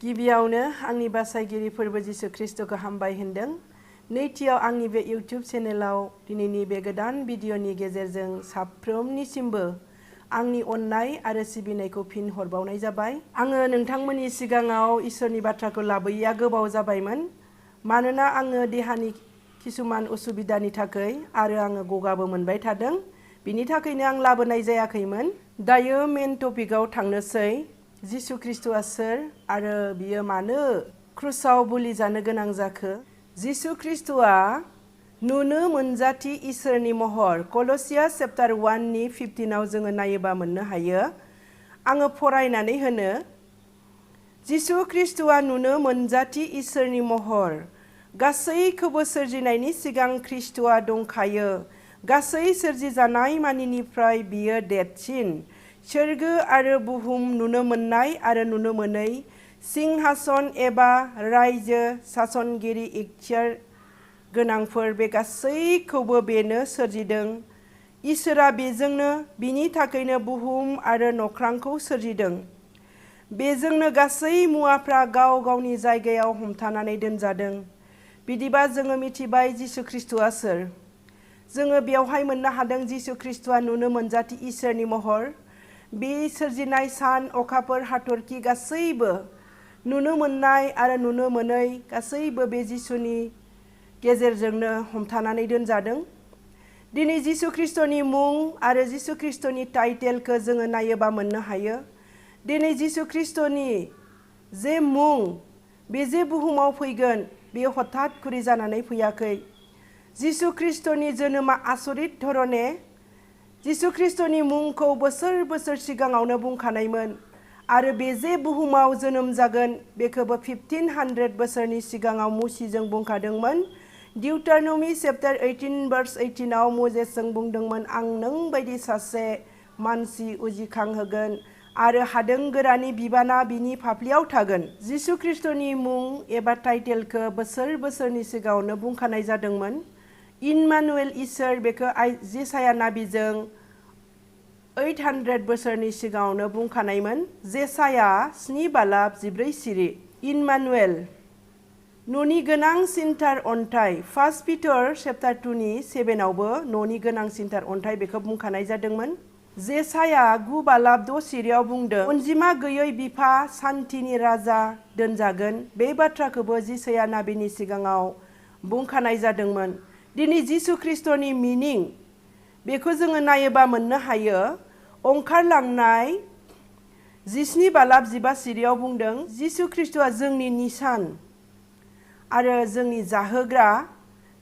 गिबियावनो आंनि बासायगिरि फोरबो जिसु ख्रिस्टखौ हामबाय होनदों। नैथियाव आंनि बे इउट्यूब चेनेलाव दिनैनि बे गोदान भिडिअनि गेजेरजों साफ्रोमनिसिमबो आंनि अननाय आरो सिबिनायखौ फिन हरबावनाय जाबाय। आङो नोंथांमोननि सिगाङाव इसोरनि बाथ्राखौ लाबोयैया गोबाव जाबायमोन, मानोना आङो देहानि किसुमान उसुबिदानि थाखाय आरो आङो गगाबो मोनबाय थादों। बिनि थाखायनो आं लाबोनाय जायाखैमोन। दायो मेन टपिकआव थांनोसै। जिसु ख्रिस्टआ सोर आरो बियो मानो क्रुसाव बुलि जानो गोनां जाखो? जिसु ख्रिस्टआ नुनो मोनजाथि इसोरनि महर। कल'सियास चैप्टार 1 नि 15 जोङो नायोबा मोननो हायो। आङो फरायनानै होनो, जिसु ख्रिस्टआ नुनो मोनजाथि इसोरनि महर। गासैखौबो सोरजिनायनि सिगां ख्रिस्टआ दंखायो। गासै सोरजिजानाय मानिनिफ्राय बियो देरसिन। सोरगो आरो बुहुम, नुनो मोननाय आरो नुनो मोनै, सिंहासन एबा रायजो, सासनगिरि, इखथियार गोनांफोर, बे गासैखौबो बेनो सोरजिदों। इसोरा बेजोंनो, बिनि थाखायनो बुहुम आरो नख्रांखौ सोरजिदों। बेजोंनो गासै मुवाफ्रा गाव गावनि जायगायाव हमथानानै दोनजादों। बिदिबा जोङो मिथिबाय जिसु ख्रिस्टआ सोर। जोङो बेवहाय मोननो हादों जिसु ख्रिस्टआ नुनो मोनजाथि इसोरनि महर। बे सोरजिनाय सान, अखाफोर, हाथरखि गासैबो नुनो मोननाय आरो नुनो मोनै गासैबो बे जिसुनि गेजेरजोंनो हमथानानै दोनजादों। दिनै जिसु ख्रिस्टनि मुं आरो जिसु ख्रिस्टनि टाइटेलखौ जोङो नायोबा मोननो हायो। दिनै जिसु ख्रिस्टनि जे मुं, बे जे बुहुमाव फैगोन, बेयो हठात खुरि जानानै फैयाखै। जिसु ख्रिस्टनि जोनोमा आसरित धरने। जिसु ख्रिस्टनि मुंखौ बोसोर बोसोर सिगाङावनो बुंखानायमोन आरो बे जे बुहुमाव जोनोम जागोन बेखौबो 1500 बोसोरनि सिगाङाव मुसिजों बुंखादोंमोन। डिउटारनमी चैप्टार 18 verse 18 मजेसजों बुंदोंमोन, आं नों बायदि सासे मानसि उजिखांहोगोन आरो हादोंगोरानि बिबाना बिनि फाफ्लियाव थागोन। जिसु ख्रिस्टनि मुं एबा टाइटेलखौ बोसोर बोसोरनि सिगाङावनो बुंखानाय जादोंमोन। इनमानुएल इसोर, बेखौ जेसाया नाबिजों 800 बोसोरनि सिगाङावनो बुंखानायमोन। जेसाया 7:14 सिरि। इनमानुएल, न'नि गोनांसिनथार अन्थाइ। 1 Peter चैप्टार 2 नि 7आवबो न'नि गोनांसिनथार अन्थाइ बेखौ बुंखानाय जादोंमोन। जेसाया 9:6 सिरियाव बुंदों, अनजिमा गैयै बिफा, सान्थिनि राजा दोनजागोन। बे बाथ्राखौबो जिसाया नाबिनि सिगाङाव बुंखानाय जादोंमोन। दिनै जिसु ख्रिस्टनि मिनिं, बेखौ जोङो नायोबा मोननो हायो। ओंखारलांनाय 17:15 सिरियाव बुंदों, जिसु ख्रिस्टआ जोंनि निसान आरो जोंनि जाहोग्रा।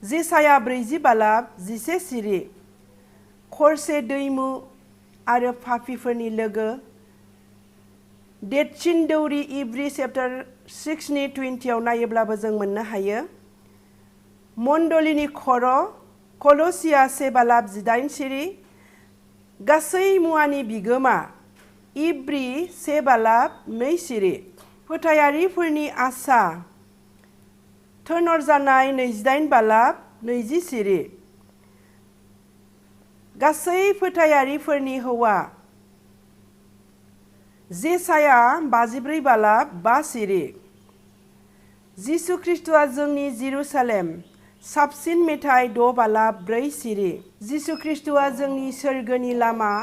जेसाया 40:11 सिरि। खरसे दैमु आरो पापीफोरनि लोगो। देरसिन दौरि इब्री चैप्टार 6 नि 20 नायोब्लाबो जों मोननो हायो। मण्डलीनि खर'। कल'सियास 1:18 सिरि। गासै मुवानि बिगोमा। इब्री 1:2 सिरि। फोथायारिफोरनि आसा। थोनहरजानाय 28:20 सिरि। गासै फोथायारिफोरनि हौवा। जेसाया 54:5 सिरि। जिसु ख्रिस्टआ जोंनि जेरुसालेम। साबसिन मेथाइ 6:4 सिरि। जिसु ख्रिस्टआ जोंनि सोरगोनि लामा।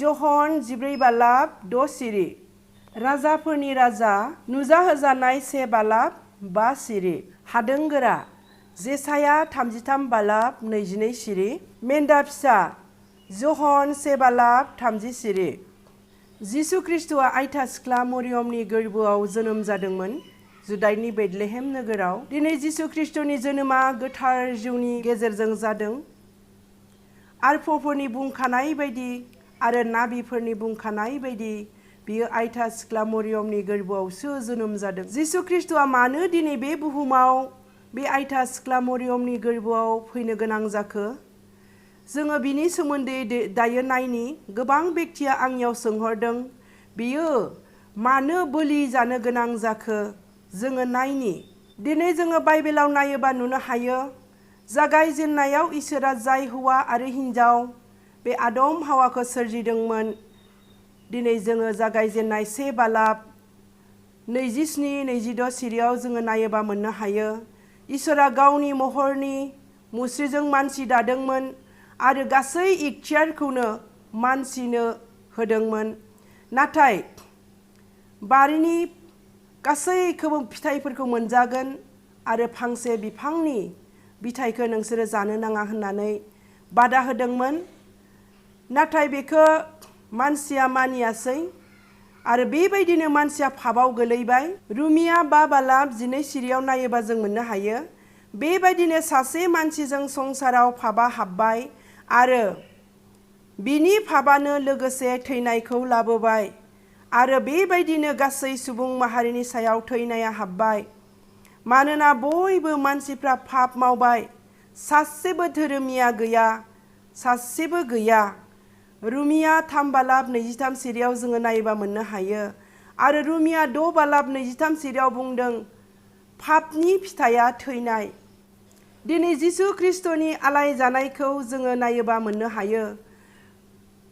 जहन 14:6 सिरि। राजाफोरनि राजा। नुजाहोजानाय 1:5 सिरि। हादोंगोरा। जेसाया 33:22 सिरि। मेन्दा फिसा। जहन 1:30 सिरि। जिसु ख्रिस्टआ आइथा सिख्ला मरियमनि गोरबोआव जोनोम जादोंमोन, जुदाइनि बेथलेहेम नोगोराव। दिनै जिसु ख्रिस्टनि जोनोमा गोथार जिउनि गेजेरजों जादों। आरफफोरनि बुंखानाय बायदि आरो नाबिफोरनि बुंखानाय बायदि बियो आइथा सिख्ला मरियमनि गोरबोआवसो जोनोम जादों। जिसु ख्रिस्टआ मानो दिनै बे बुहुमाव बे आइथा सिख्ला मरियमनि गोरबोआव फैनो गोनां जाखो? जोङो बिनि सोमोन्दै दायो नायनि। गोबां बेक्तिया आंनियाव सोंहरदों, बियो मानो बोलि जानो गोनां जाखो? जोङो नायनि। दिनै जोङो बाइबेलाव नायोबा नुनो हायो, जागायजेननायाव इसोरा जाय हौवा आरो हिन्जाव बे आदम हावाखौ सोरजिदोंमोन। दिनै जोङो जागायजेननाय 1:15 27-26 सिरियाव जोङो नायोबा मोननो हायो। इसोरा गावनि महरनि मुस्रिजों मानसि दादोंमोन आरो गासै इख्तियारखौनो मानसिनो होदोंमोन। नाथाय बारिनि गासैखौबो फिथाइफोरखौ मोनजागोन आरो फांसे बिफांनि बिथाइखौ नोंसोरो जानो नाङा होननानै बादा होदोंमोन। नाथाय बेखौ मानसिया मानियासै आरो बेबायदिनो मानसिया फाबाव गोलैबाय। रुमिया 5:12 सिरियाव नायोबा जों मोननो हायो। बेबायदिनो सासे मानसिजों संसाराव फाबा हाबबाय आरो बिनि फाबानो लोगोसे थैनायखौ लाबोबाय आरो बेबायदिनो गासै सुबुं माहारिनि सायाव थैनाया हाबबाय। मानोना बयबो मानसिफ्रा फाब मावबाय, सासेबो धोरोमिया गैया, सासेबो गैया। रुमिया 3:23 सिरियाव जोङो नायोबा मोननो हायो। आरो रुमिया 6:23 सिरियाव बुंदों फाबनि फिथाइया थैनाय। दिनै जिसु ख्रिस्ट'नि आलाय जानायखौ जोङो नायोबा मोननो हायो।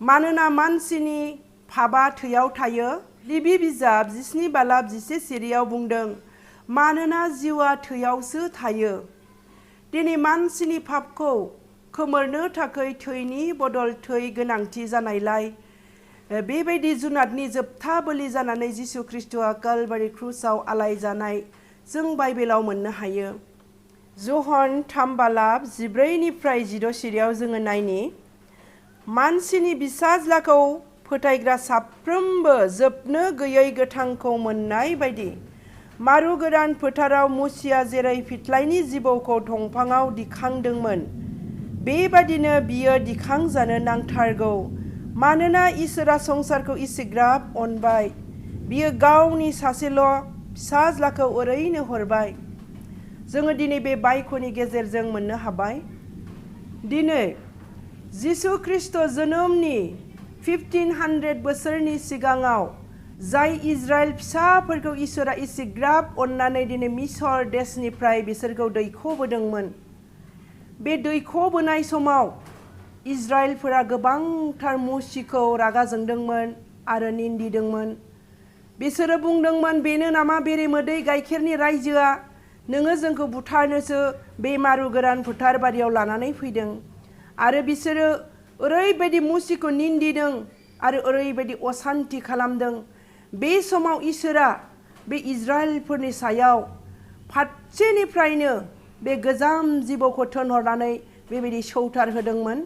मानोना मानसिनि फाबा थैयाव थायो। लिबि बिजाब 17:11 सिरियाव बुंदों मानोना जिउआ थैयावसो थायो। दिनै मानसिनि फाबखौ खोमोरनो थाखाय थैनि बदल थै गोनांथि जानायलाय बेबायदि जुनादनि जोबथा बोलि जानानै जिसु ख्रिस्ट'आ कालभारि क्रुसाव आलाय जानाय जों बाइबेलाव मोननो हायो। जहन 3:14-16 सिरियाव जोङो नायनि मानसिनि बिसाज्लाखौ फोथायग्रा साफ्रोमबो जोबनो गैयै गोथांखौ मोननाय बायदि मारु गोदान फोथाराव मुसिया जेरै फिथलाइनि जिबौखौ दंफाङाव दिखांदोंमोन बेबादिनो बियो दिखांजानो नांथारगौ। मानोना इसोरा संसारखौ इसिग्राब अनबाय, बियो गावनि सासेल' फिसाज्लाखौ ओरैनो हरबाय। जोङो दिनै बे बाइकनि गेजेरजों मोननो हाबाय। दिनै जिसु ख्रिस्ट' जोनोमनि 1500 बोसोरनि सिगाङाव जाय इजराइल फिसाफोरखौ इसोरा इसिग्राब अननानै दिनै मिसर देशनिफ्राय बिसोरखौ दैखोबोदोंमोन। बे दैखोबोनाय समाव इजराइलफोरा गोबांथार मुसिखौ रागा जोंदोंमोन आरो निन्दिदोंमोन। बिसोरो बुंदोंमोन बेनो नामा बेरे मोदै गाइखेरनि रायजोआ, नोङो जोंखौ बुथारनोसो बे मारु गोरान फोथार बारियाव लानानै फैदों। आरो बिसोरो ओरैबायदि मुसिखौ निन्दिदों आरो ओरैबायदि असान्ति खालामदों। बे समाव इसोरा बे इजराइलफोरनि सायाव फारसेनिफ्रायनो बे गोजाम जिबौखौ थोनहरनानै बेबायदि सौथार होदोंमोन।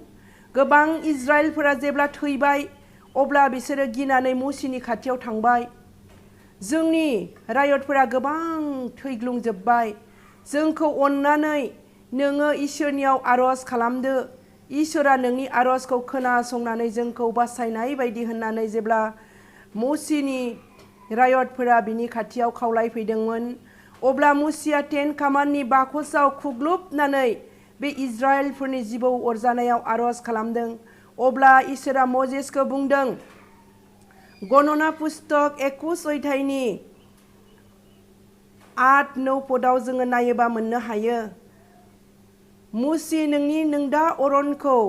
गोबां इजराइलफोरा जेब्ला थैबाय अब्ला बिसोरो गिनानै मुसिनि खाथियाव थांबाय। जोंनि रायतफोरा गोबां थैग्लुंजोब्बाय, जोंखौ अननानै नोङो इसोरनियाव आर'ज खालामदो, इसोरा नोंनि आर'जखौ खोनासंनानै जोंखौ बासायनाय बायदि होननानै जेब्ला मुसिनि रायतफोरा बिनि खाथियाव खावलायफैदोंमोन अब्ला मुसिया 10 कामाननि बाकसाव खुग्लुबनानै बे इजराइलफोरनि जिबौ अरजानायाव आर'ज खालामदों। अब्ला इसोरा मजेसखौ बुंदों, गणना पुस्तक 21 अध्यायनि 8-9 पदआव जोङो नायोबा मोननो हायो। मुसि नों दा अरनखौ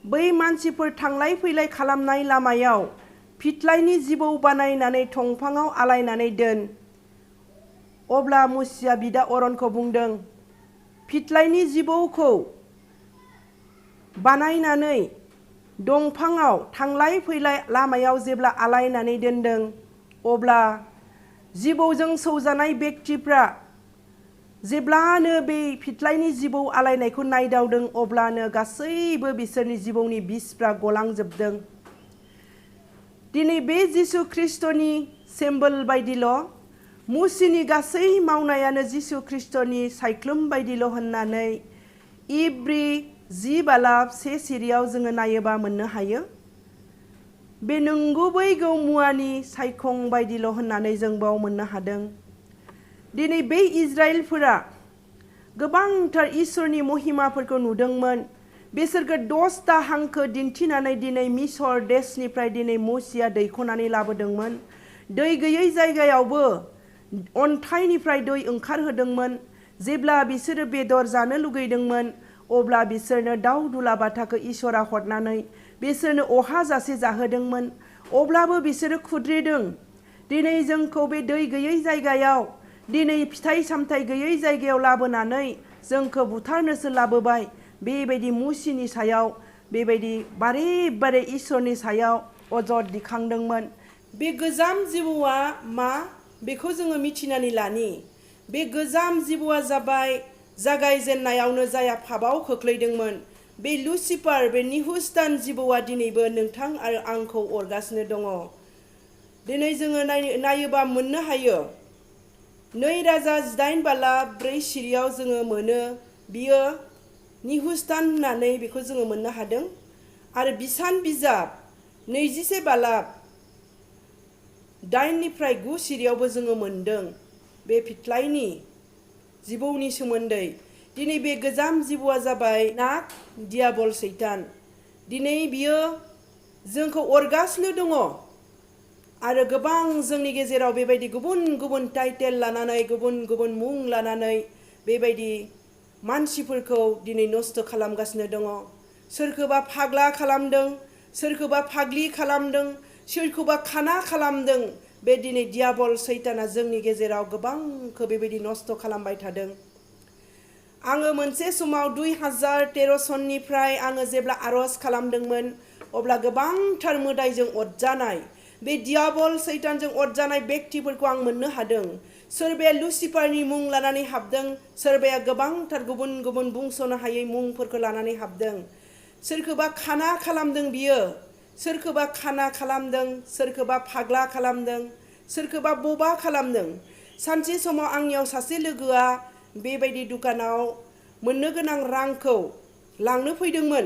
बै मानसिफोर थांलाय फैलाय खालामनाय लामायाव फिथलाइनि जिबौ बानायनानै दंफाङाव आलायनानै दोन। अब्ला मुसिया बिदा अरनखौ बुंदों, फिथलाइनि जिबौखौ बानायनानै दंफाङाव थांलाय फैलाय लामायाव जेब्ला आलायनानै दोनदों अब्ला जिबौजों सौजानाय व्यक्तिफ्रा जेब्लानो बे फिथलाइनि जिबौ आलायनायखौ नायदावदों अब्लानो गासैबो बिसोरनि जिबौनि बिसफ्रा गलांजोबदों। दिनै बे जिसु ख्रिस्ट'नि सिम्बल बायदिल', मुसिनि गासै मावनायानो जिसु ख्रिस्ट'नि सायख्लुम बायदिल' होननानै इब्रि 10:1 सिरियाव जोङो नायोबा मोननो हायो। बे नंगुबै मुवानि सायखं बायदिल' होननानै जों बाव मोननो हादों। दिनै बे इजराइलफोरा गोबांथार इसोरनि महिमाफोरखौ नुदोंमोन। बिसोरखौ 10टा हांखो दिन्थिनानै दिनै मिसर देशनिफ्राय दिनै मुसिया दैखोनानै लाबोदोंमोन। दै गैयै जायगायावबो अन्थाइनिफ्राय दै ओंखारहोदोंमोन। जेब्ला बिसोरो बेदर जानो लुगैदोंमोन अब्ला बिसोरनो दाउ दुलाबाथाखौ इसोरा हरनानै बिसोरनो अहाजासे जाहोदोंमोन। अब्लाबो बिसोरो खुद्रिदों। दिनै जोंखौ बे दै गैयै जायगायाव, दिनै फिथाइ सामथाइ गैयै जायगायाव लाबोनानै जोंखौ बुथारनोसो लाबोबाय। बेबायदि मुसिनि सायाव बेबायदि बारे बारे इसोरनि सायाव अजद दिखांदोंमोन। बे गोजाम जिबौआ मा बेखौ जोङो मिथिनानै लानि। बे गोजाम जिबौआ जाबाय जागायजेननायावनो जाया पापआव खोख्लैदोंमोन। बे लुसिफार, बे निहुस्तान जिबौआ दिनैबो नोंथां आरो आंखौ अरगासिनो दङ। दिनै जोङो नायोबा मोननो हायो। 2 राजा 18 बाला 4 सिरियाव जोङो मोनो बियो निहुस्तान होननानै बेखौ जोङो मोननो हादों। आरो बिसान बिजाब 21 बाला 8निफ्राय 9 सिरियावबो जोङो मोनदों बे फिथ्लायनि जिबौनि सोमोन्दै। दिनै बे गोजाम जिबौआ जाबाय नाग, दियाबल, सैतान। दिनै बियो जोंखौ अरगासिनो दङ। आरो गोबां जोंनि गेजेराव बेबायदि गुबुन गुबुन टाइटेल लानानै, गुबुन गुबुन मुं लानानै बेबायदि मानसिफोरखौ दिनै नस्थ' खालामगासिनो दङ। सोरखौबा फाग्ला खालामदों, सोरखौबा फाग्लि खालामदों, सोरखौबा खाना खालामदों। बे दिनै दियाबल, सैताना जोंनि गेजेराव गोबांखौ बेबायदि नस्थ' खालामबाय थादों। आङो मोनसे समाव 2013 सननिफ्राय आङो जेब्ला आर'ज खालामदोंमोन, अब्ला गोबांथार मोदायजों अरजानाय, बे दियाबल, सैतानजों अरजानाय बेक्तिफोरखौ आं मोननो हादों। सोरबाया लुसिफारनि मुं लानानै हाबदों, सोरबाया गोबांथार गुबुन गुबुन बुंस'नो हायै मुंफोरखौ लानानै हाबदों। सोरखौबा खाना खालामदों बियो, सोरखौबा खाना खालामदों, सोरखौबा फाग्ला खालामदों, सोरखौबा बबा खालामदों। सानसे समाव आंनियाव सासे लोगोआ बेबायदि दुखानाव मोननो गोनां रांखौ लांनो फैदोंमोन।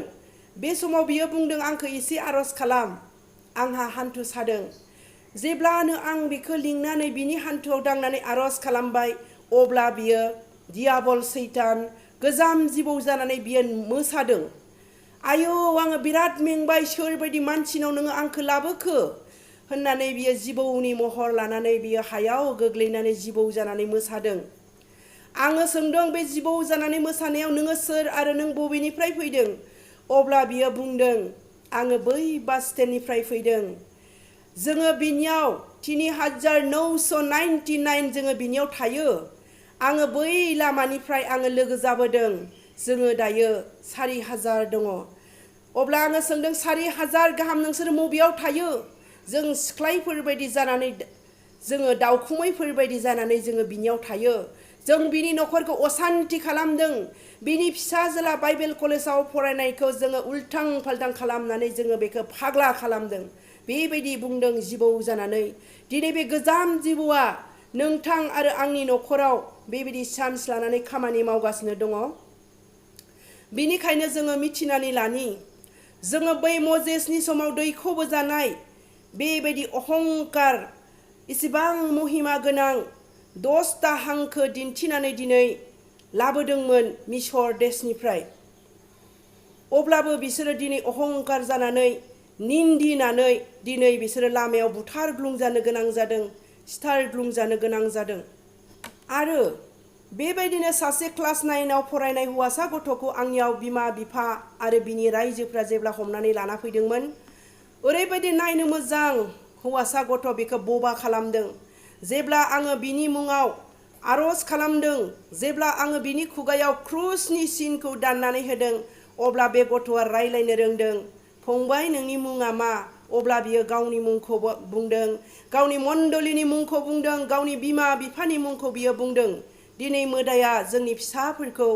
बे समाव बियो बुंदों, आंखौ एसे आर'ज खालाम, आंहा हान्थु सादों। जेब्लानो आं बेखौ लिंनानै बिनि हान्थुआव दांनानै आर'ज खालामबाय, अब्ला बियो दियाबल, सैतान, गोजाम जिबौ जानानै बियो मोसादों। आयौ आङो बिराद मेंबाय, सोरबायदि मानसिनाव नोङो आंखौ लाबोखो होननानै बियो जिबौनि महर लानानै बियो हायाव गोग्लैनानै जिबौ जानानै मोसादों। आङो सोंदों, बे जिबौ जानानै मोसानायाव नोङो सोर आरो नों बबेनिफ्राय फैदों? अब्ला बियो बुंदों, आङो बै बास स्टेन्डनिफ्राय फैदों। जोङो बिनियाव 3999 जोङो बिनियाव थायो। आङो बै लामानिफ्राय आङो लोगो जाबोदों। जोङो दायो 4000 दङ। अब्ला आङो सोंदों, 4000 गाहाम नोंसोर बबेयाव थायो? जों सिख्लायफोरबायदि जानानै, जोङो दाउखुमैफोरबायदि जानानै जोङो बिनियाव थायो। जों बिनि न'खरखौ असान्ति खालामदों। बिनि फिसाजोला बाइबेल कलेजाव फरायनायखौ जोङो उल्थां फाल्थां खालामनानै जोङो बेखौ फाग्ला खालामदों। बेबायदि बुंदों जिबौ जानानै। दिनै बे गोजाम जिबौआ नोंथां आरो आंनि न'खराव बेबायदि चान्स लानानै खामानि मावगासिनो दङ। बिनिखायनो जोङो मिथिनानै लानि, जोङो बै मजेसनि समाव दैखौ बोजानाय बेबायदि अहंकार, इसिबां महिमा गोनां 10ता हांखो दिन्थिनानै दिनै लाबोदोंमोन मिसर देशनिफ्राय। अब्लाबो बिसोरो दिनै अहंकार जानानै, निन्दिनानै दिनै बिसोरो लामायाव बुथारग्लुंजानो गोनां जादों, सिथारग्लुंजानो गोनां जादों। आरो बेबायदिनो सासे क्लास 9आव फरायनाय हौवासा गथ'खौ आंनियाव बिमा बिफा आरो बिनि रायजोफ्रा जेब्ला हमनानै लाना फैदोंमोन, ओरैबायदि नायनो मोजां हौवासा गथ', बेखौ बबा खालामदों। जेब्ला आङो बिनि मुङाव आर'ज खालामदों, जेब्ला आङो बिनि खुगायाव क्रुसनि सिनखौ दाननानै होदों, अब्ला बे गथ'आ रायलायनो रोंदों। फंबाय, नोंनि मुङा मा? अब्ला बियो गावनि मुंखौ बुंदों, गावनि मण्डलीनि मुंखौ बुंदों, गावनि बिमा बिफानि मुंखौ बियो बुंदों। दिनै मोदाया जोंनि फिसाफोरखौ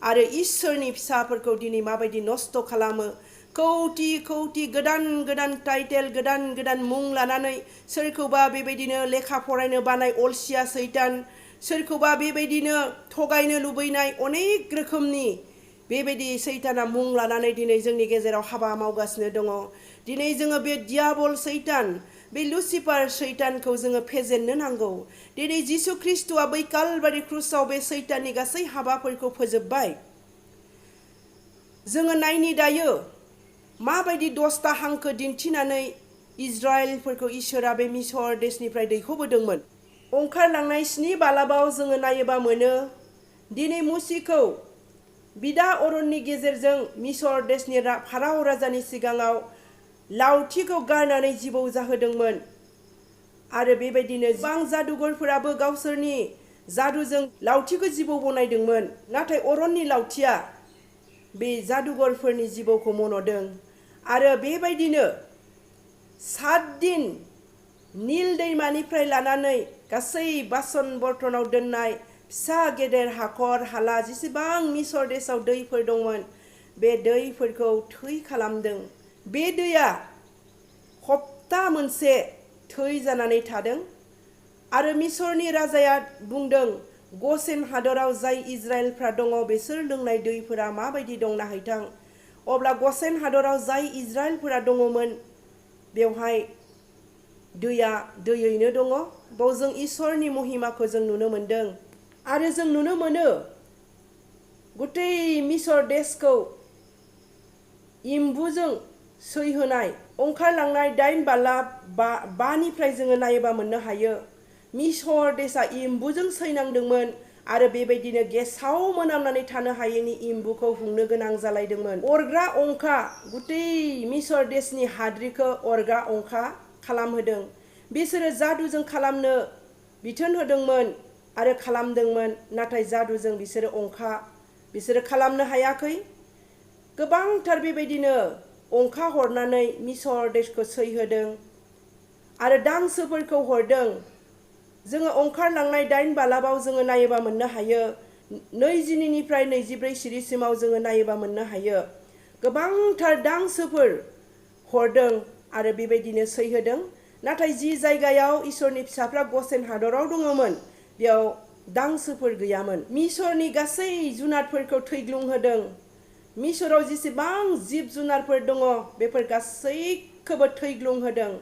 आरो इसोरनि फिसाफोरखौ दिनै माबायदि नस्थ' खालामो। कौटि कौटि गोदान गोदान टाइटेल, गोदान गोदान मुं लानानै सोरखौबा बेबायदिनो लेखा फरायनो बानाय अलसिया सैतान, सोरखौबा बेबायदिनो थगायनो लुबैनाय अनेक रोखोमनि बेबायदि सैताना मुं लानानै दिनै जोंनि गेजेराव हाबा मावगासिनो दङ। दिनै जोङो बे दियाबल सैतान, बे लुसिफार सैतानखौ जोङो फेजेननो नांगौ। दिनै जिसु ख्रिस्ट'आ बै कालभारि क्रुसाव बे सैताननि गासै हाबाफोरखौ फोजोबबाय। जोङो नायनि दायो माबायदि 10ता हांखो दिन्थिनानै इजराइलफोरखौ इसोरा बे मिसर देशनिफ्राय दैखोबोदोंमोन। ओंखारलांनाय 7 बालाबाव जोङो नायोबा मोनो, दिनै मुसिखौ बिदा अरननि गेजेरजों मिसर देशनि फाराव राजानि सिगाङाव लावथिखौ गारनानै जिबौ जाहोदोंमोन। आरो बेबायदिनो गोबां जादुगरफोराबो गावसोरनि जादुजों लावथिखौ जिबौ बनायदोंमोन नाथाय अरननि लावथिया बे जादुगरफोरनि जिबौखौ मन'दों आरो बेबायदिनो 7 दिन नील दैमानिफ्राय लानानै गासै बासन बर्तनाव दोननाय फिसा गेदेर हाखर हाला जेसेबां मिसर देशआव दैफोर दंमोन बे दैफोरखौ थै खालामदों। बे दैया हप्ता मोनसे थै जानानै थादों आरो मिसरनि राजाया बुंदों गसेन हादराव जाय इजराइलफ्रा दङ बिसोर लोंनाय दैफोरा माबायदि दं नायहैथां। अब्ला गसेन हादराव जाय इजराइलफोरा दङमोन बेवहाय दैया दैयैनो दङ। बाव जों इसोरनि महिमाखौ जों नुनो मोनदों आरो जों नुनो मोनो गुतै मिसर देशखौ इम्बुजों सैहोनाय ओंखारलांनाय 8 बालाब 5निफ्राय जोङो नायोबा मोननो हायो। मिसर देशआ इम्बुजों सैनांदोंमोन आरो बेबायदिनो गेसाव मोनामनानै थानो हायैनि इम्बुखौ हुंनो गोनां जालायदोंमोन। अरग्रा अंखा गुतै मिसर देशनि हाद्रिखौ अरग्रा अंखा खालामहोदों। बिसोरो जादुजों खालामनो बिथोन होदोंमोन आरो खालामदोंमोन नाथाय जादुजों बिसोरो खालामनो हायाखै। गोबांथार बेबायदिनो अंखा हरनानै मिसर देशखौ सैहोदों आरो दांसोफोरखौ हरदों। जोङो ओंखारलांनाय 8 बालाबाव जोङो नायोबा मोननो हायो 22निफ्राय 24 सिरिसिमाव जोङो नायोबा मोननो हायो गोबांथार दांसोफोर हरदों आरो बेबायदिनो सैहोदों। नाथाय जि जायगायाव इसोरनि फिसाफ्रा गसेन हादराव दङमोन बेयाव दांसोफोर गैयामोन। मिसरनि गासै जुनारफोरखौ थैग्लुंहोदों। मिसराव जेसेबां जिब जुनारफोर दङ बेफोर गासैखौबो थैग्लुंहोदों।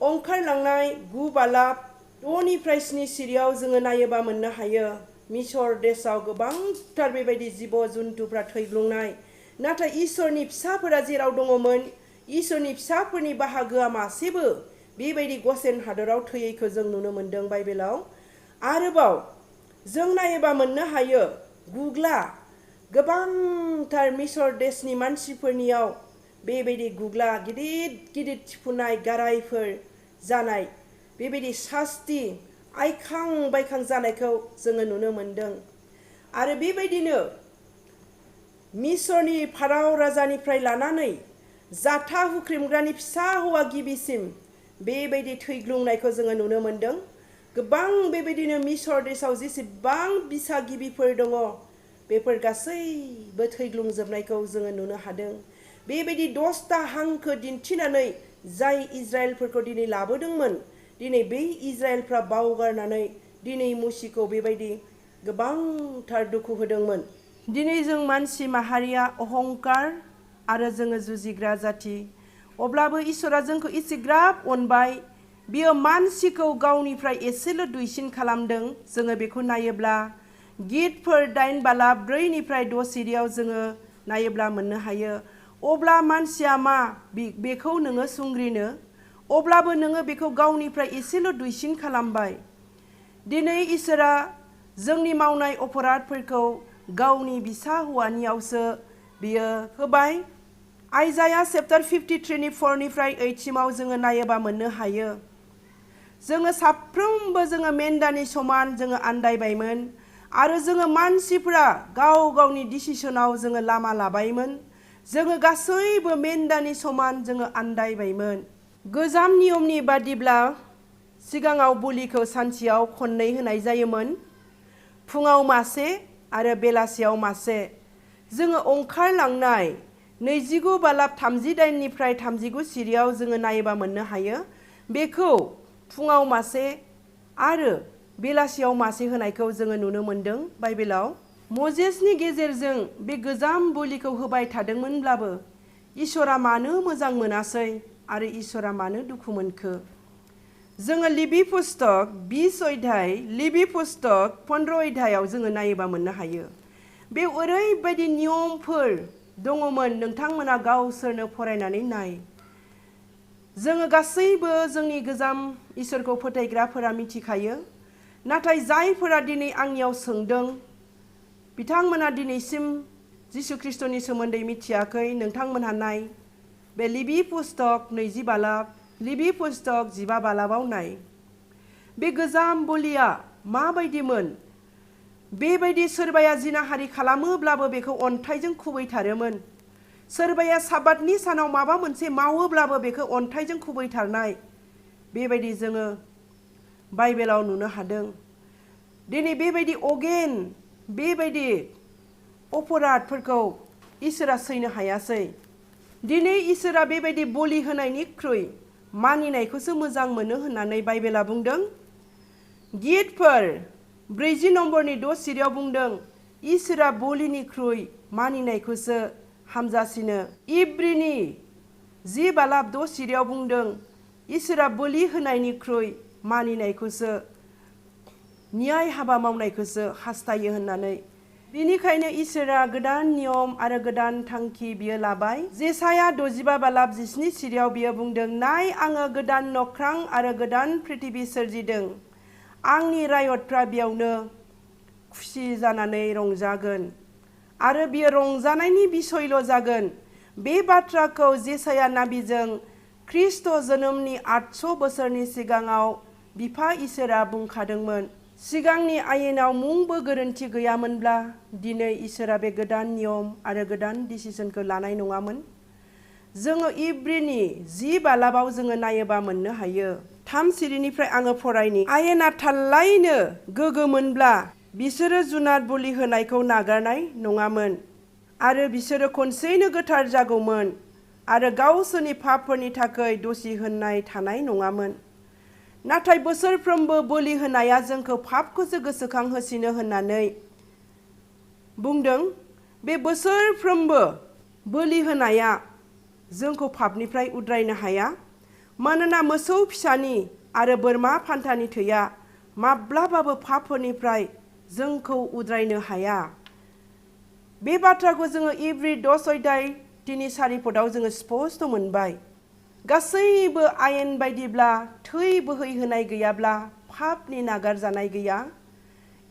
ओंखारलांनाय 9 बालाब 6निफ्राय 7 सिरियाव जोङो नायोबा मोननो हायो मिसर देशआव गोबांथार बेबायदि जिब जुन्थुफ्रा थैग्लुंनाय। नाथाय इसोरनि फिसाफोरा जेराव दङमोन इसोरनि फिसाफोरनि बाहागोआ मासेबो बेबायदि गसेन हादराव थैयैखौ जों नुनो मोनदों बाइबेलाव। आरोबाव जों नायोबा मोननो हायो गुग्ला गोबांथार मिसर देशनि मानसिफोरनियाव बेबायदि गुग्ला गिदिर गिदिर थिफुनाय गारायफोर जानाय बेबायदि सास्ति आइखां बायखां जानायखौ जोङो नुनो मोनदों। आरो बेबायदिनो मिसरनि फाराव राजानिफ्राय लानानै जाथा हुख्रेमग्रानि फिसा हौवा गिबिसिम बेबायदि थैग्लुंनायखौ जोङो नुनो मोनदों। गोबां बेबायदिनो मिसर देशआव जेसेबां बिसा गिबिफोर दङ बेफोर गासैबो थैग्लुंजोबनायखौ जोङो नुनो हादों। बेबायदि 10टा हांखो दिन्थिनानै जाय इजराइलफोरखौ दिनै लाबोदोंमोन दिनै बै इजराइलफ्रा बावगारनानै दिनै मुसिखौ बेबायदि गोबांथार दुखु होदोंमोन। दिनै जों मानसि माहारिया अहंकार आरो जोङो जुजिग्रा जाथि। अब्लाबो इसोरा जोंखौ इसिग्राब अनबाय बियो मानसिखौ गावनिफ्राय एसेल' दुइसिन खालामदों। जोङो बेखौ नायोब्ला गितफोर 8 बालाब 4निफ्राय 6 सिरियाव जोङो नायोब्ला मोननो हायो। अब्ला मानसिया मा बेखौ नोङो सुंग्रिनो अब्लाबो नोङो बेखौ गावनिफ्राय एसेल' दुइसिन खालामबाय। दिनै इसोरा जोंनि मावनाय अपराधफोरखौ गावनि बिसा हौवानियावसो बियो होबाय। आइजाया चेप्टार 53नि 4निफ्राय 8सिमाव जोङो नायोबा मोननो हायो जोङो साफ्रोमबो जोङो मेन्दानि समान जोङो आन्दायबायमोन आरो जोङो मानसिफोरा गाव गावनि डिसिसनाव जोङो लामा लाबायमोन। जोङो गासैबो मेन्दानि समान जोङो आन्दायबायमोन। गोजाम नियमनि बादिब्ला सिगाङाव बुलिखौ सानसेयाव खननै होनाय जायोमोन फुङाव मासे आरो बेलासियाव मासे। जोङो ओंखारलांनाय 29 बालाब 38निफ्राय 39 सिरियाव जोङो नायोबा मोननो हायो बेखौ फुङाव मासे आरो बेलासियाव मासे होनायखौ जोङो नुनो मोनदों बाइबेलाव। मजेसनि गेजेरजों बे गोजाम बुलिखौ होबाय थादोंमोनब्लाबो इसोरा मानो मोजां मोनासै आरो इसोरा मानो दुखु मोनखो। जोङो लिबि पुस्तक 20 अध्याय लिबि पुस्तक 15 अध्यायाव जोङो नायोबा मोननो हायो बे ओरैबायदि नियमफोर दङमोन नोंथांमोना गावसोरनो फरायनानै नाय। जोङो गासैबो जोंनि गोजाम इसोरखौ फोथायग्राफोरा मिथिखायो नाथाय जायफोरा दिनै आंनियाव सोंदों बिथांमोना दिनैसिम जिसु ख्रिस्टनि सोमोन्दै मिथियाखै। नोंथांमोनहा नाय बे लिबि पुस्तक 20 बालाब लिबि पुस्तक 15 बालाबाव नाय बे गोजाम बलिया माबायदिमोन? बेबायदि सोरबाया जिनाहारि खालामोब्लाबो बेखौ अन्थाइजों खुबैथारोमोन। सोरबाया साबातनि सानाव माबा मोनसे मावोब्लाबो बेखौ अन्थाइजों खुबैथारनाय बेबायदि जोङो बाइबेलाव नुनो हादों। दिनै बेबायदि अगेन बेबायदि अपराधफोरखौ इसोरा सैनो हायासै। दिनै इसोरा बेबायदि बलि होनायनिख्रुइ मानिनायखौसो मोजां मोनो होननानै बाइबेला बुंदों। गितफोर 40 नम्बरनि 6 सिरियाव बुंदों इसोरा बलिनिख्रुइ मानिनायखौसो हामजासिनो। इब्रिनि 10:6 सिरियाव बुंदों इसोरा बलि होनायनिख्रुइ मानिनायखौसो न्याय हाबा मावनायखौसो हास्थायो होननानै। बेनिखायनो इसोरा गोदान नियम आरो गोदान थांखि बियो लाबाय। जेसाया 65:17 सिरियाव बियो बुंदों नाय आङो गोदान नख्रां आरो गोदान पृथिबि सोरजिदों। आंनि रायतफ्रा बेयावनो खुसि जानानै रंजागोन आरो बियो रंजानायनि बिसयल' जागोन। बे बाथ्राखौ जेसाया नाबिजों ख्रिस्ट जोनोमनि 800 बोसोरनि सिगाङाव बिफा इसोरा बुंखादोंमोन। सिगांनि आयेनाव मुंबो गोरोन्थि गैयामोनब्ला दिनै इसोरा बे गोदान नियम आरो गोदान डिसिसनखौ लानाय नङामोन। जोङो इब्रिनि 10:12 जोङो नायोबा मोननो हायो। 3 सिरिनिफ्राय आङो फरायनि। आयेना थाल्लायैनो गोग्गोमोनब्ला बिसोरो जुनार बलि होनायखौ नागारनाय नङामोन आरो बिसोरो खनसेनो गोथार जागौमोन आरो गावसोरनि पापफोरनि थाखाय दसि होननाय थानाय नङामोन। नाथाय बोसोरफ्रोमबो बलि होनाया जोंखौ पापखौसो गोसोखांहोसिनो होननानै बुंदों। बे बोसोरफ्रोमबो बोलि होनाया जोंखौ पापनिफ्राय उद्रायनो हाया। मानोना मोसौ फिसानि आरो बोरमा फान्थानि थैया माब्लाबाबो पापफोरनिफ्राय जोंखौ उद्रायनो हाया। बे बाथ्राखौ जोङो इब्रि 10:3-4 जोङो स्पष्ट मोनबाय। गासैबो आयेन बायदिब्ला थै बोहैहोनाय गैयाब्ला पापनि नागारजानाय गैया।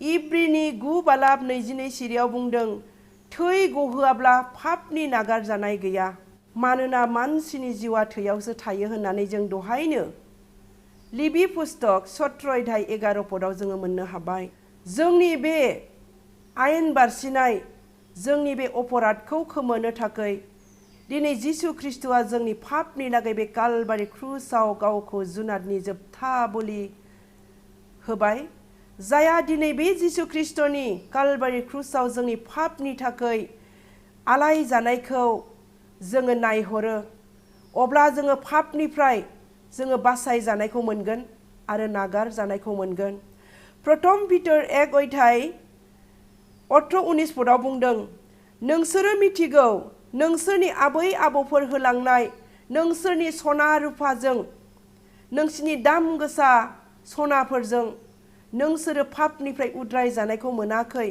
इब्रिनि 9:22 सिरियाव बुंदों थै गहोआब्ला पापनि नागारजानाय गैया। मानोना मानसिनि जिउआ थैयावसो थायो होननानै जों दहायनो लिबि पुस्तक 17:11 जोङो मोननो हाबाय। जोंनि बे आयेन बारसिनाय जोंनि बे अपराधखौ खोमोनो थाखाय दिनै जिसु ख्रिस्टआ जोंनि पापनि लागै बे कालबारि क्रुसाव गावखौ जुनारनि जोबथा बलि होबाय। जाया दिनै बे जिसु ख्रिस्टनि कालबारि क्रुसाव जोंनि पापनि थाखाय आलाय जानायखौ जोङो नायहरो अब्ला जोङो पापनिफ्राय जोङो बासाय जानायखौ मोनगोन आरो नागार जानायखौ मोनगोन। प्रथम पिटर 1:18-19 बुंदों नोंसोरो मिथिगौ नोंसोरनि आबै आबौफोर होलांनाय नोंसोरनि सना रुफाजों नोंसोरनि दाम गोसा सनाफोरजों नोंसोरो पापनिफ्राय उद्राय जानायखौ मोनाखै।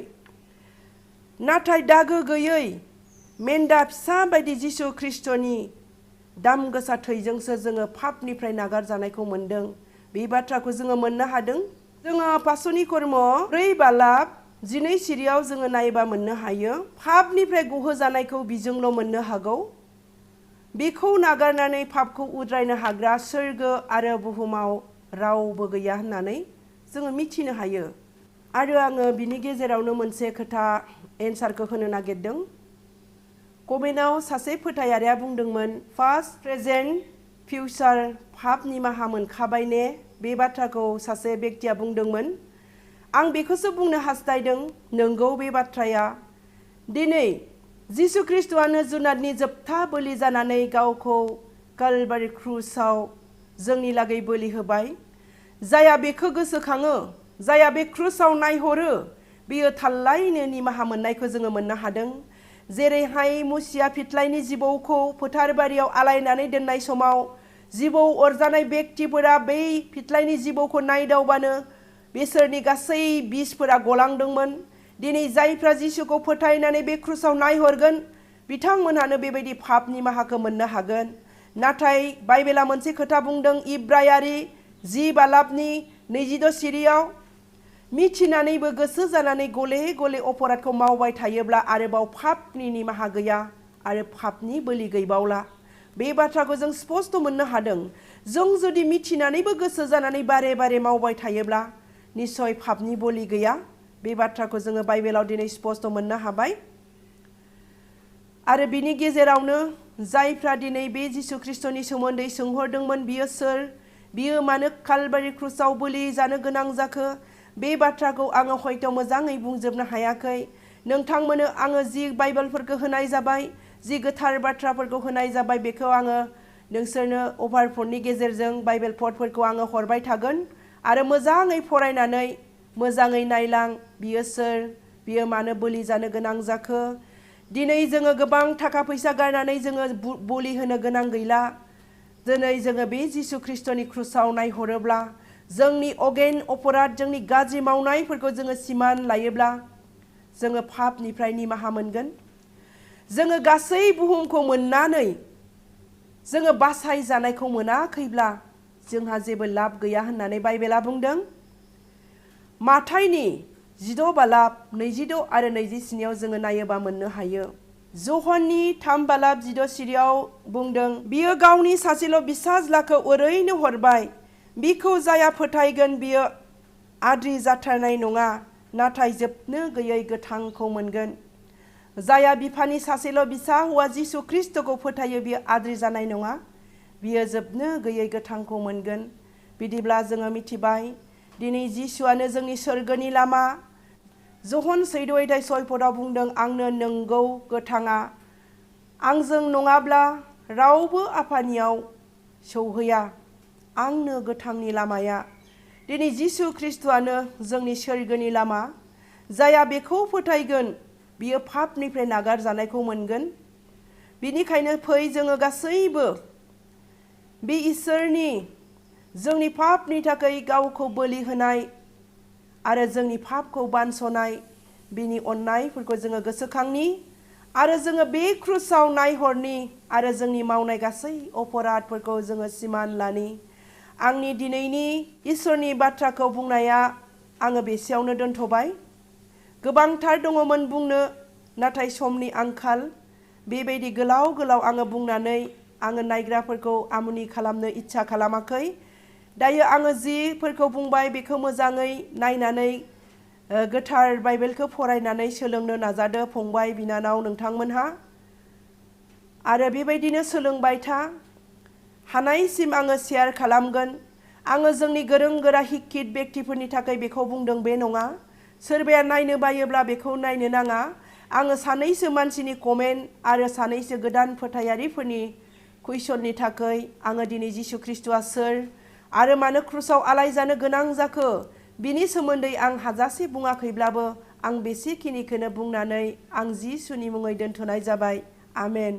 नाथाय दागो गैयै मेन्दा फिसा बायदि जिसु ख्रिस्टनि दाम गोसा थैजोंसो जोङो पापनिफ्राय नागार जानायखौ मोनदों। बे बाथ्राखौ जोङो मोननो हादों। जोङो पासनि कर्म 4:12 सिरियाव जोङो नायबा मोननो हायो। पापनिफ्राय गहोजानायखौ बिजोंल' मोननो हागौ। बेखौ नागारनानै पापखौ उद्रायनो हाग्रा सोरगो आरो बुहुमाव रावबो गैया होननानै जोङो मिथिनो हायो। आरो आङो बिनि गेजेरावनो मोनसे खोथा एन्सारखौ होनो नागिरदों। कमेन्टआव सासे फोथायारिया बुंदोंमोन पास्ट प्रेजेन्ट फिउचार पाप निमाहा मोनखाबाय ने? बे बाथ्राखौ सासे बेक्तिया बुंदोंमोन। आं बेखौसो बुंनो हास्थायदों नंगौ बे बाथ्राया। दिनै जिसु ख्रिस्टआनो जुनारनि जोबथा बोलि जानानै गावखौ कालबारि क्रुसाव जोंनि लागै बोलि होबाय। जाया बेखौ गोसोखाङो जाया बे क्रुसाव नायहरो बेयो थाल्लायैनो निमाहा मोननायखौ जोङो मोननो हादों। जेरैहाय मुसिया फिथलाइनि जिबौखौ फोथार बारियाव आलायनानै दोननाय समाव जिबौ अरजानाय बेक्तिफोरा बै फिथलाइनि जिबौखौ नायदावबानो बिसोरनि गासै बिसफोरा गलांदोंमोन। दिनै जायफ्रा जिसुखौ फोथायनानै बे क्रुसाव नायहरगोन बिथांमोनहानो बेबायदि पाप निमाहाखौ मोननो हागोन। नाथाय बाइबेला मोनसे खोथा बुंदों इब्रायारि 10:22 सिरियाव मिथिनानैबो गोसो जानानै गले गले अपराधखौ मावबाय थायोब्ला आरोबाव पापनि निमाहा गैया आरो पापनि बोलि गैबावला। बे बाथ्राखौ जों स्पष्ट मोननो हादों। जों जुदि मिथिनानैबो गोसो जानानै बारे बारे मावबाय थायोब्ला निश्चय पापनि बलि गैया। बे बाथ्राखौ जोङो बाइबेलाव दिनै स्पष्ट मोननो हाबाय। आरो बिनि गेजेरावनो जायफ्रा दिनै बे जिसु ख्रिस्टनि सोमोन्दै सोंहरदोंमोन बियो सोर, बियो मानो कालबारि क्रुसाव बोलि जानो गोनां जाखो, बे बाथ्राखौ आङो हयथ' मोजाङै बुंजोबनो हायाखै। नोंथांमोननो आङो जि बाइबेलफोरखौ होनाय जाबाय, जि गोथार बाथ्राफोरखौ होनाय जाबाय, बेखौ आङो नोंसोरनो अभारफोरनि गेजेरजों बाइबेल पडफोरखौ आङो हरबाय थागोन। आरो मोजाङै फरायनानै मोजाङै नायलां, बियो सोर, बियो मानो बोलि जानो गोनां जाखो। दिनै जोङो गोबां थाखा फैसा गारनानै जोङो बोलि होनो गोनां गैला। दिनै जोङो बे जिसु ख्रिस्टनि क्रुसाव नायहरोब्ला जोंनि अगेन अपराध, जोंनि गाज्रि मावनायफोरखौ जोङो सिमान लायोब्ला जोङो पापनिफ्राय निमाहा मोनगोन। जोङो गासै बुहुमखौ मोननानै जोङो बासायजानायखौ मोनाखैब्ला जोंहा जेबो लाब गैया होननानै बाइबेला बुंदों। माथाइनि 16 बालाब 26 आरो 27 जोङो नायोबा मोननो हायो। जहननि 3 बालाब 16 सिरियाव बुंदों, बियो गावनि सासेल' बिसाज्लाखौ ओरैनो हरबाय, बिखौ जाया फोथायगोन बियो आद्रि जाथारनाय नङा, नाथाय जोबनो गैयै गोथांखौ मोनगोन। जाया बिफानि सासेल' बिसा हौवा जिसु ख्रिस्टखौ फोथायो बियो आद्रि जानाय नङा, बियो जोबनो गैयै गोथांखौ मोनगोन। बिदिब्ला जोङो मिथिबाय दिनै जिसुआनो जोंनि सोरगोनि लामा। जहन 14:6 बुंदों, आंनो नंगौ गोथाङा, आंजों नङाब्ला रावबो आफानियाव सौहैया। आंनो गोथांनि लामाया। दिनै जिसु ख्रिस्टआनो जोंनि सोरगोनि लामा। जाया बेखौ फोथायगोन बियो पापनिफ्राय नागारजानायखौ मोनगोन। बिनिखायनो फै जोङो गासैबो बे इसोरनि जोंनि पापनि थाखाय गावखौ बोलि होनाय आरो जोंनि पापखौ बानस'नाय बिनि अननायफोरखौ जोङो गोसोखांनि आरो जोङो बे क्रुसाव नायहरनि आरो जोंनि मावनाय गासै अपराधफोरखौ जोङो सिमान लानि। आंनि दिनैनि इसोरनि बाथ्राखौ बुंनाया आङो बेसेयावनो दोनथ'बाय। गोबांथार दङमोन बुंनो, नाथाय समनि आंखाल। बेबायदि गोलाव गोलाव आङो बुंनानै आङो नायग्राफोरखौ आमुनि खालामनो इच्छा खालामाखै। दायो आङो जिफोरखौ बुंबाय बेखौ मोजाङै नायनानै गोथार बाइबेलखौ फरायनानै सोलोंनो नाजादो फंबाय बिनानाव नोंथांमोनहा। आरो बेबायदिनो सोलोंबाय था। हानायसिम आङो शेयार खालामगोन। आङो जोंनि गोरों गोरा हिक्कित बेक्तिफोरनि थाखाय बेखौ बुंदों बे नङा। सोरबाया नायनो बायोब्ला बेखौ नायनो नाङा। आङो सानैसो मानसिनि कमेन्ट आरो सानैसो गोदान फोथायारिफोरनि कुइसननि थाखाय आङो दिनै जिसु ख्रिस्टआ सोर आरो मानो क्रुसाव आलाय जानो गोनां जाखो बिनि सोमोन्दै आं हाजासे बुङाखैब्लाबो आं बेसेखिनिखौनो बुंनानै आं जिसुनि मुङै दोनथ'नाय जाबाय। आमेन।